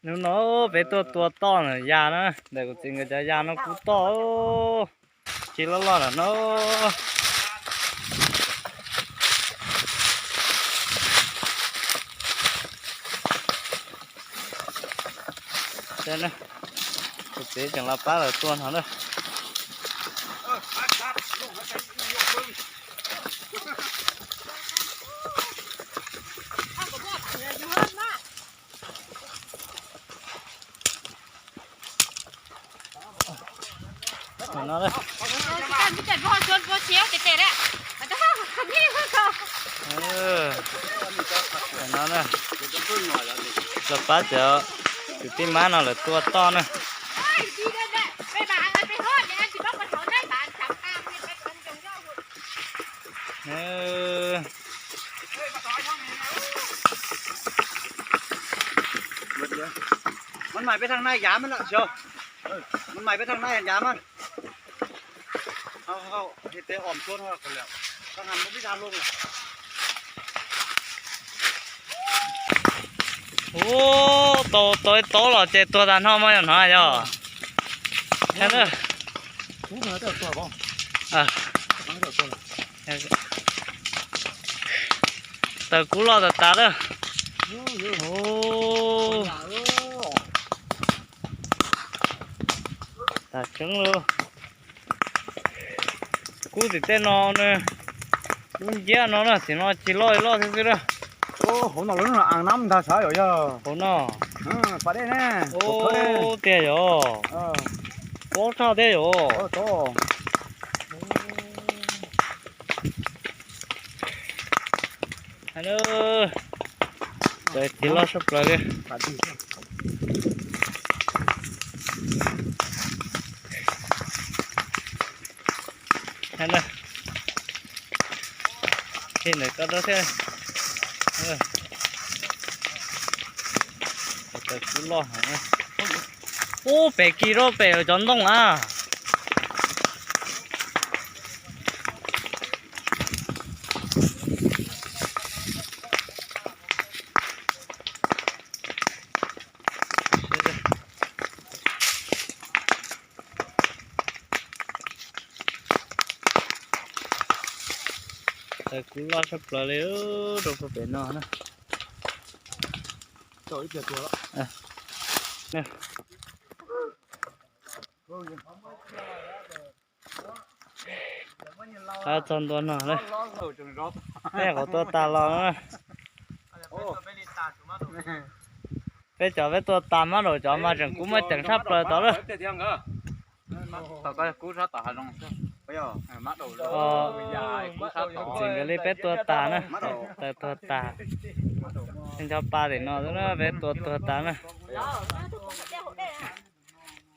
Hnub no peb tuaj tua toj na, ya na, ntawm kuv txiv nkawd cov ya no kub toj, tsis loj loj lawm no. Kuv txiv tseem los pab lawv tua no na. No, lawv pab cov kwv tij mab no lawv tua toj na. Maj mais peb thaj naj yav mas lawm, maj mais peb thaj naj yav mas. Ub, tau tau ib taub los ces tuag tag nrho mas yog no yog. Taws kub loj tas tas lawm. Tas tseeb lauj. Kub tim tej no na, kub nciab no na, tim no tsis loj loj thiab xwb na. Hauv no lawv aa nab ntag sav yom yog. Hauv no. Pas dej ne. Tiag yom. Plaub tshaj thiab yom. Cov txiv loj sab plaws li. Ntawm ko thiab. Taws kub loj heev. Ub, pem kis rau pem cov ntoo na. Taws kub loj sab plaws li rau puag pem no na. Qab txog ntua no na. Peb qhov tuaj tas los na. Peb cov peb tua tas mab daum cov mas tseem kub muaj ceem tshaj plaws tod lawm. Txim nkawd li peb tua tas na. Taws tuag tas. Ncho pa tim no xwb na, peb tua tuag tas na.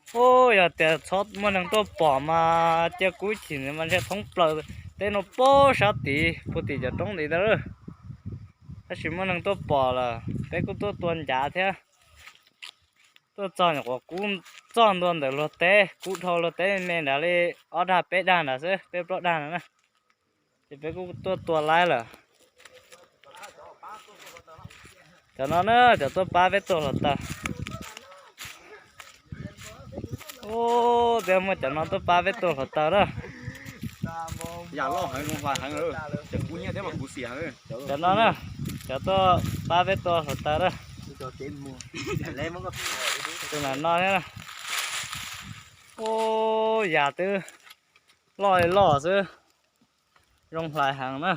Ub, yog tias txhob muaj neeg tuaj pom mas cia kub chim ntxiv mas ntshe thoob plaws teb no puag sab tid puag tim cov roob tid ntag lawm. Tab sis muaj neeg tuaj pom lawm, peb kuj tuaj tua ncav thiab. Tuaj txog nyuam qhuav kub txog ntua ntawm luag teb, kub dhau luag teb me nrad li ob dag peb dag nrad xwb, peb plaub dag nrad na. Ces peb kuj tuaj tua laib lawm. Cov no na, cov tuaj pab peb tua hluav taws. Ub, twb muaj cov no tuaj pab peb tua hluav taws na. Cov no na, cov tuaj pab peb tua hluav taws na. Tus no thiab na. Ub, yam twb loj li loj xwb. Zoo hlais heev na.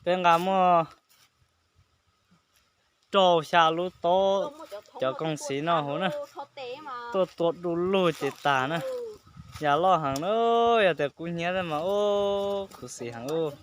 Peb nqa muaj rau xya lub taub cov kooj xiv no hauv na. Tuaj tua du lug ces tas na. Yam loj heev na, yog tias kub hnyiab mas ub khuv xim heev ub.